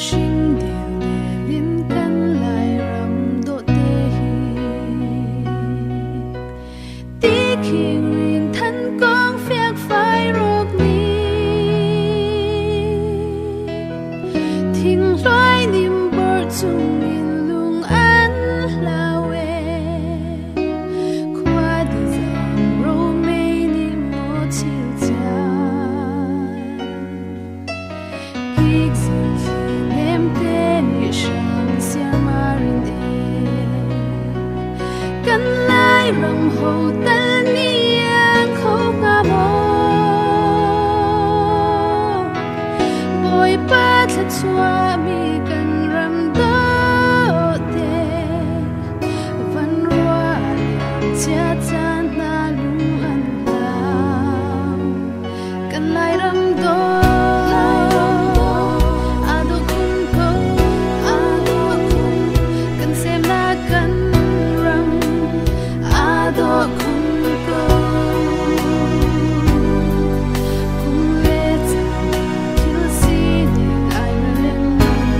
Hring dildel in kan Lairam dawhte hi. Ti khing rin than kong fiakfai rawk ni. Thing hluai nim bor chung in lung an hlau e. Khua di zam romei ni maw chil caan. Kik zing thli nem te nih hrang siarmar in e. Kan Lairam ho tal ni ang kho hnga maw? Bawipa thluachuahmi kan ram dawhte. Van ruah liam chia caan hna lung an hlau. Kan Lairam dawh aa dawh khun ko, aa dawh khun. Kan semnak kan ram aa dawh khun ko. Kum le caan thil sining ai mer lengmang.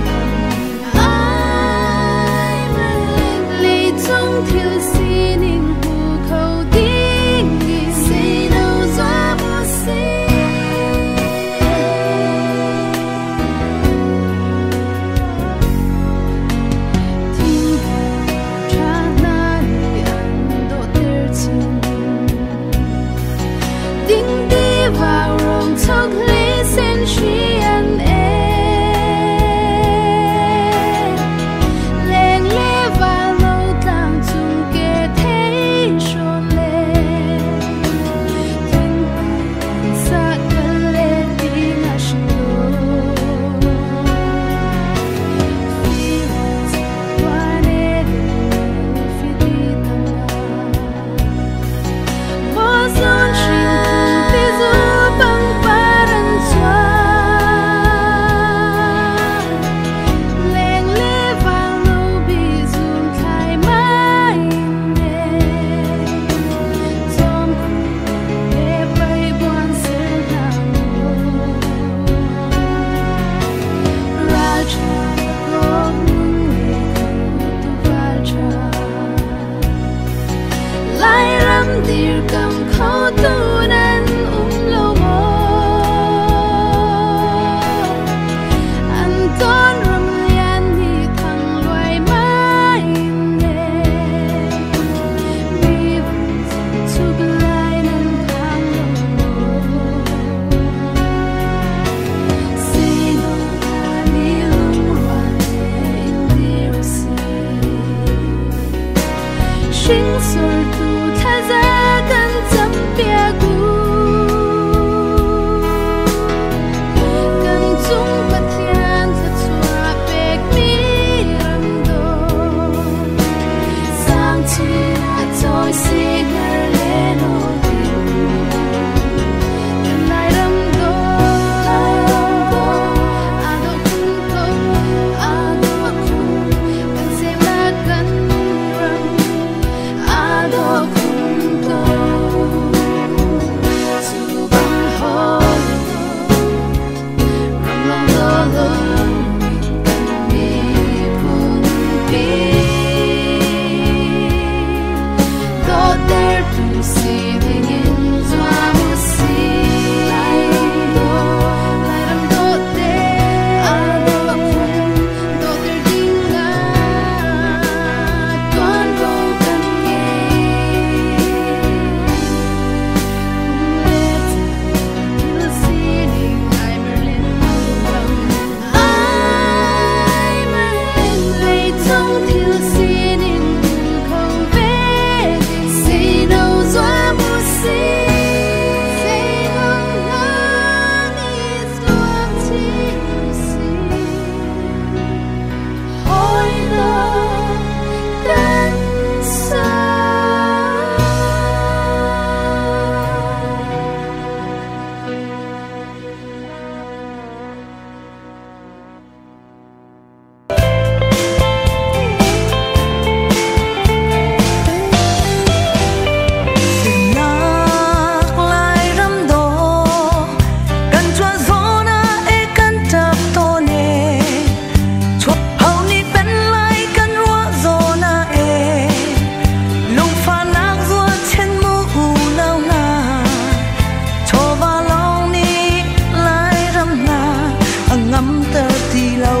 lo.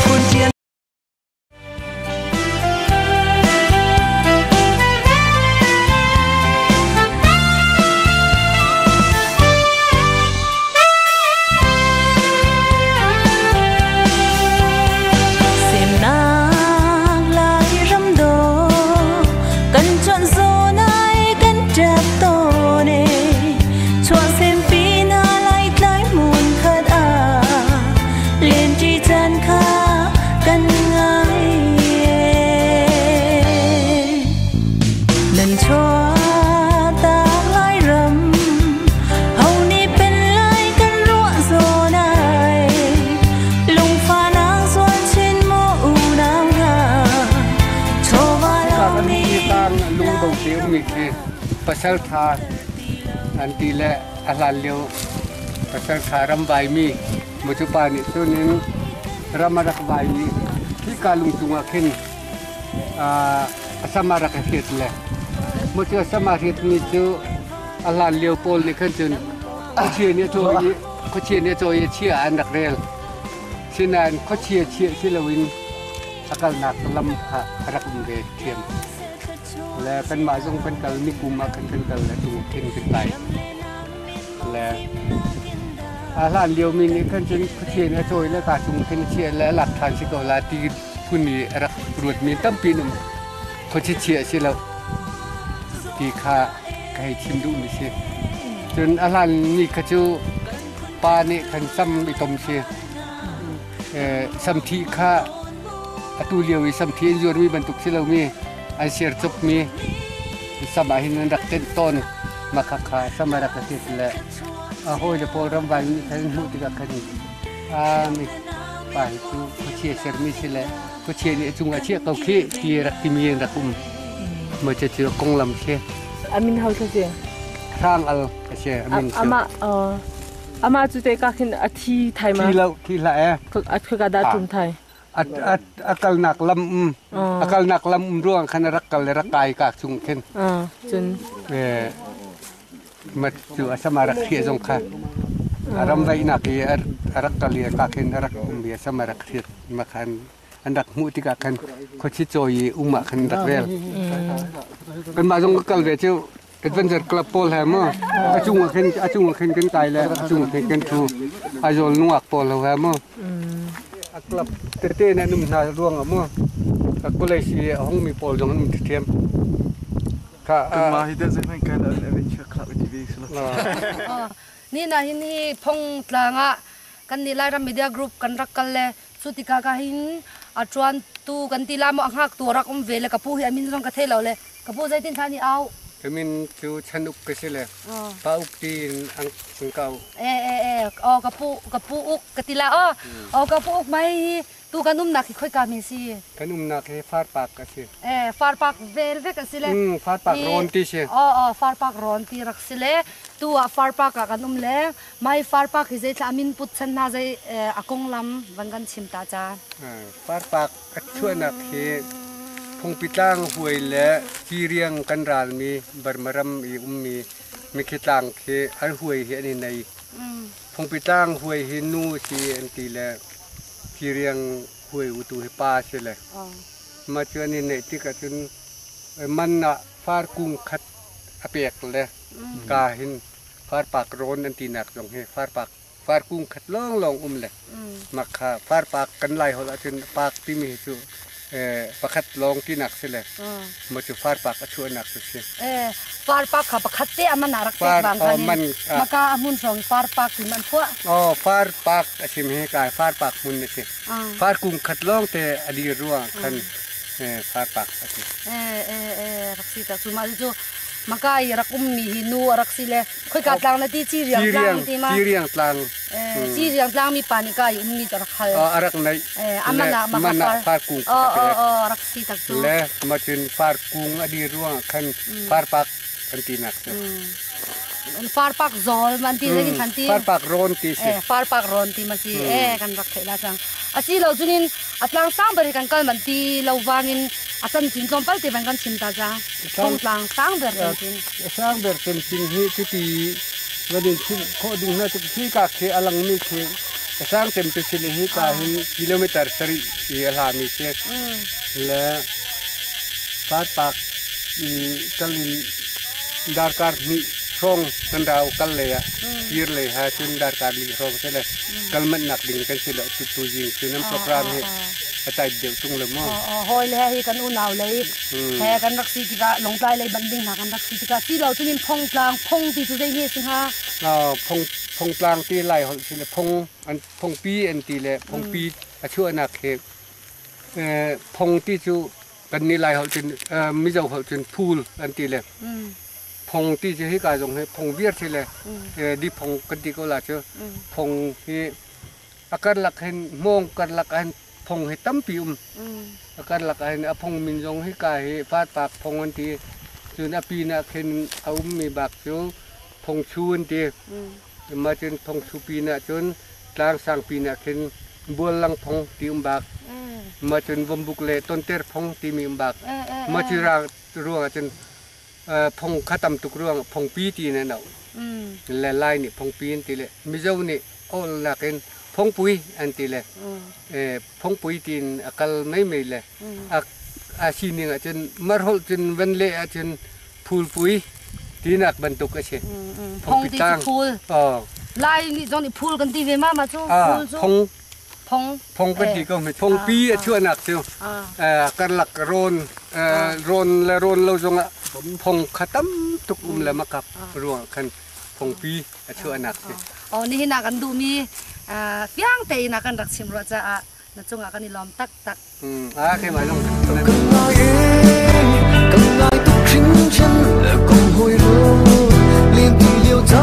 Phun Semnak Lairam dawh kan cuanh zawn ai kan ṭap tawn e chuahsempi hna Laitlai hmun khat ah lenṭi caan kha kan ngai e. Nan chuahtak Lairam ho nih pen lai kan ruah zawn ai lungfahnak zual chin maw unau hna chawva Ka kan lo hi nih tlang lungbo te ummi khi pasal tha an ti le a hlan lio pasal tha ram vaimi mucupa nih cun in ram a rak vai i khika lung cungah khin a sam a rak i hriat le mucu a sam a hriatmi cu a hlan lio pawl nih khan cun khuachia nih a cawi i khuachia nih a cawi i chia ah an rak rel. Sinain khuachia chiah si loin a kalnak lam kha a rak um ve ṭhiam. Le kanmah zong kan kal ni kum ah khan kan kal le tu khin kan kai. Le a hlan liomi nih khan cun khuachia nih a cawi le kaa chung khin a chiah le a lak ṭhan si ko la ti phun i a rak ruatmi tampi an um. Khuachia chiah si lo ti kha ka hei chim duhmi si. Cun a hlan mi kha cu pa nih khan sam i tom si. Samthi kha atu lio i samthi an zuarmi bantuk si lomi an ser cupmi sam ah hin an rak tenh tawn. Mah khakha sam a rak i le a hawile pawl ramvai nih khan an hmuh tikah khan mi pa hi cu khuachia sermi si le khuachia nih a cungah chiah ko khi ti rak timi an rak um. Mah cu konglam si. Amin hau thla si. Hrang al a si amin cu. Amah amah cu te ka khin a thi thai ma? Thi lo, thi hlah e. A khika dah tum thai? A kalnak lam um a kalnak lam um ruang khan a rak kal le rak kai ka chung khin. Cun mat cu a sama rak hriah zong kha a ram vaihnak i a rak kal i ka khin a rak um i a sama rak hriat ma khan an rak hmuh tikah khan khuachi cawi i um ah khan rak rel. Kanmah zong ka kal ve cu adventure club pawl he mu a cung ah khin a cung ah khin kan kai le a cung ah khin kan thu Aizawl nungak pawl ho he mu a club tete na num hna ruang ah mu a college i a hong mi pawl zong an um thiam kha Kanmah hi teh zeihmanh kan adventure club i ti ve si lo. Ni na hin hi phong tlang ah kan nih Lairam Media Group kan rak kal le cu tikah ka hin a ṭuan tu kan ti la maw a hngak tu rak um ve le ka pu hi a min zong ka thei lo le ka pu zeitin thla ni au Ka min cu Chan Uk ka si le Pa Uk tiin an ka auh. E e e o ka pu ka pu uk ka ti la o o ka pu uk mai hi tu kan umnak hi khoika mi si Kan umnak hi Farpak a si. E Farpak vel vek a si le. Farpak rawn ti si. O o Farpak rawn ti rak si le tu ah Farpak ah kan um le mai Farpak hi zei thla min put chan hna zei a konglam van kan chim ta cha. Farpak a chuahnak hi Phungpitlang huai le Ciriang kan ralmi Burma ram i ummi Mikhitlang khi an huai hi an i nei. Phungpitlang huai hi nu si an ti le Ciriang huai utu hi pa si le. Mah cu an i neih tik ahcun man ah far kung khat a pek le ka hin farpak rawn an tinak zong hi farpak far kung khat lawnglawng um le mah kha farpak kan lai holh ahcun pak timi hi cu pakhat lawng tinak si le maw cu farpak a chuahnak cu si. Farpak kha pakhat te a man ah rak pek bang khan in maka a hmun hrawng farpak ti man phuah. Oh farpak a sim hi kai farpak hmun a si. Far kung khat lawng te a dir ruang khan farpak a si. Rak si tak cu mah cu maka i rak ummi hi nu a rak si le khoika tlang na ti ci riang tlang ti ma ci riang tlang ci riang tlang mi pa nih ka i ummi cu rak hal a rak nei amana mana far kung rak si tak cu le ma cun far kung a dir ruang khan farpak kan ti nak si farpak zol man ti le kan ti farpak ron ti si farpak ron ti ma si e kan rak thei la chang asi lo chunin atlang sang ber kan kal man ti lo wangin a chan chin tlawmpal te van kan chim ta cha thong tlang sang ber chin sang ber chin chin hi chu ti Van in chimh khawh ding hna cu khi ka khi a langmi khi a sang cem tu si le hi ka hin kilometer sarih i a hlami si. Le Parpak i kal in darkar hnih hrawng kan rau kal lei ah kir lei ha cun darkar li hrawng si le kal manh nak ding kan si lo tu tu zing cu nan program hi a tight deuh tung lo maw? Hawi le hi kan unau lei he kan rak si tikah Lawngtlai lei ban ding hna kan rak si tikah si lo cun in Phongtlang Phong ti cu zei nge si hnga? Phong Phongtlang ti Lai holh si le Phong an Phongpi an ti le Phongpi a chuahnak hi Phong ti cu kan nih Lai holh cun Mizo holh cun phul an ti le Phong ti cu hika zong hi Phong viar si le di Phong kan ti ko la cu Phong hi a karlak hin hmawng karlak ah hin phong hi tampi um. A karlak ah hin a phong min zong hika hi Fatpak phong an ti. Cun a pin ah khin a ummi bak cu Phongchu an ti. Mah cun Phongchu pin ah cun Tlangsang pin ah khin Buallang phong ti um bak. Mah cun Vombuk le Tonter phong timi um bak. Mah cu ruang ah cun phong kha tam tuk ruang phongpi ti in an auh. Le Lai nih phongpi an ti le Mizo nih awlnak in phongpui an ti le phongpui tiin a kal meimei le a sining ahcun marholh cun van leh ahcun phulpui tinak bantuk a si. Phong ti cu phul. Lai nih zong nih phul kan ti ve ma ma cu phul cu. Phong Phong. Phong kan ti ko phongpi a chuahnak cu karlak rawn rawn le rawn lo zongah phong kha tam tuk um le makap ruang khan phongpi a chuahnak si. Oh nihin ah kan duhmi fiang tein a kan rak chim rua caah na cungah kan i lawm taktak. Ah keimah zong. Kan ngai kan ngai tuk hringhran kom hoi ro len ti lio caan.